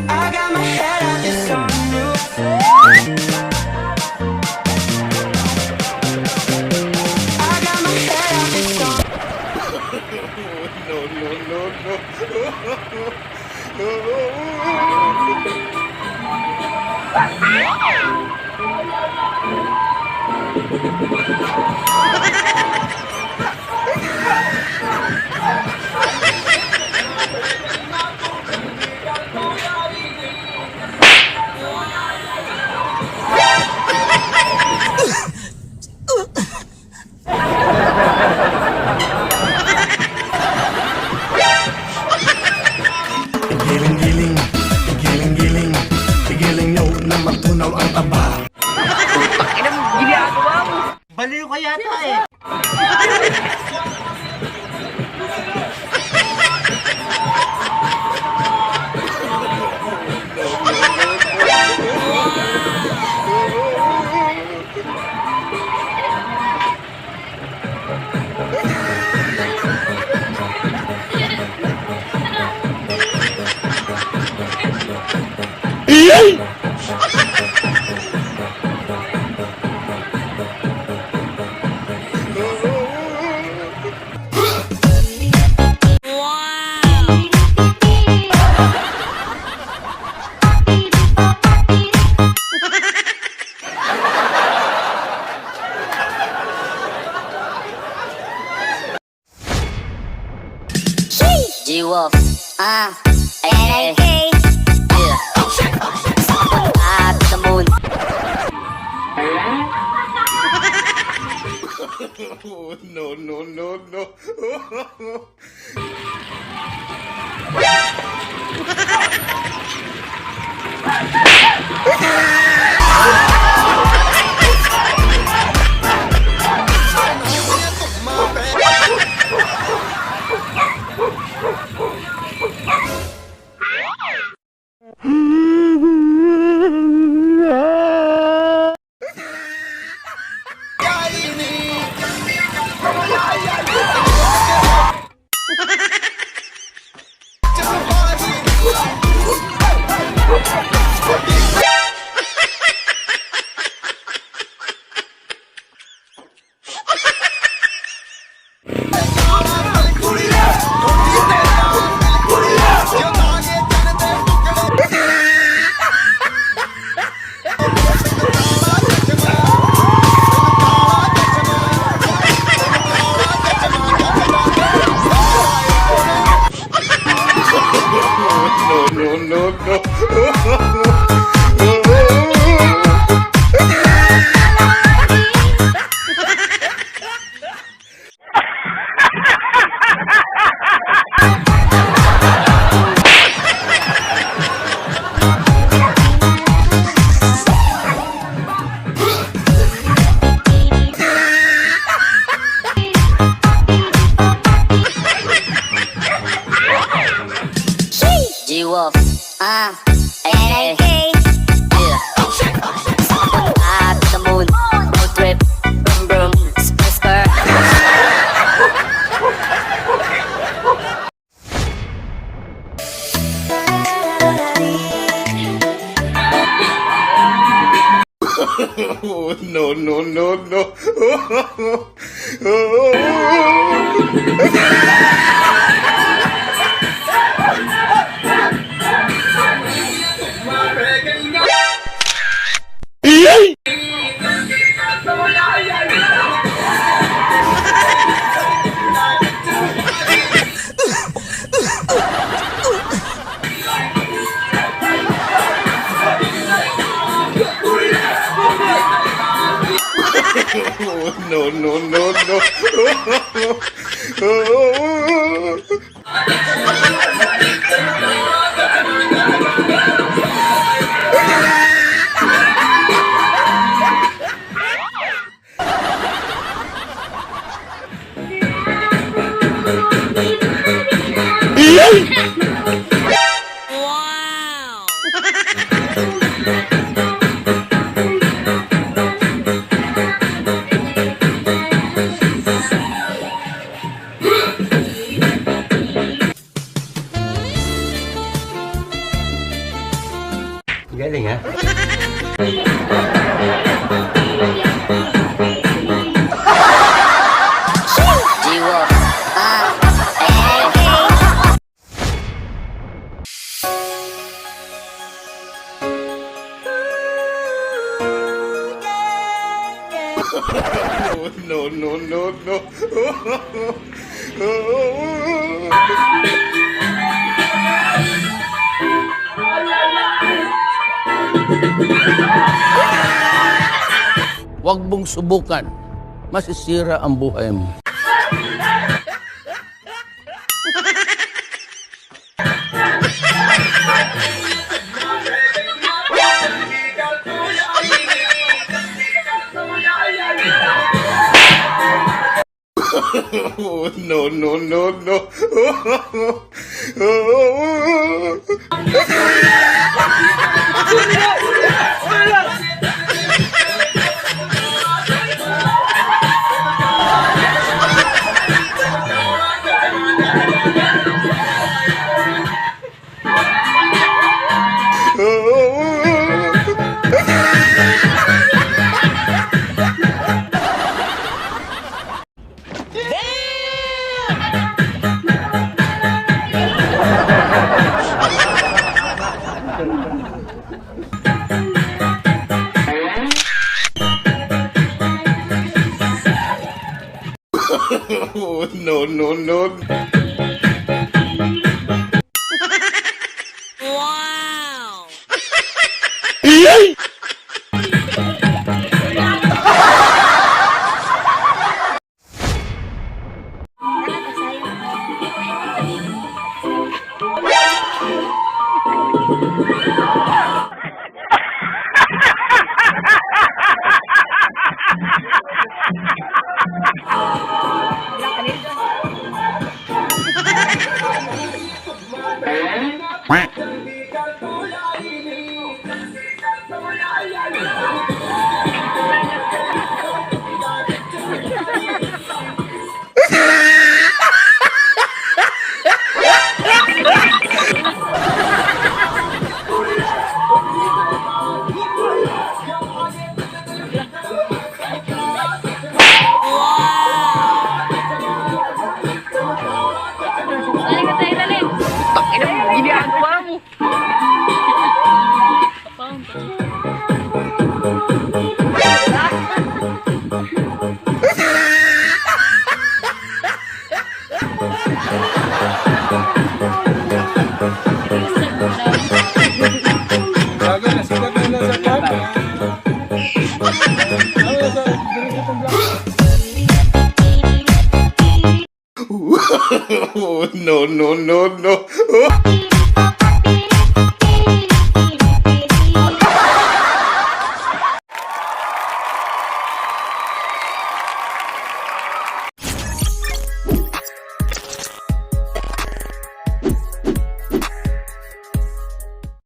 I got my head out the sunroof. I got my head out the sunroof. No, no, no. Giling-giling, giling-giling, giling nyo na matunaw ang taba. Baliw ka yata eh. G-Wolf. Ah, ay, ay, yeah. Ah, to the moon. No, no, no, no. No, no, no, no. G-Wolf. Ah, ay, ay, yeah. Ah, to the moon. Road trip. Vroom, vroom. Skr, skr. No, no, no, no. No, no, no, no. No, no, no, no. Huwag mong subukan. Masisira ang buhay mo. No, no, no, no. No, no, no. Wow! Dali ka tayo, dali. No, no, no, no.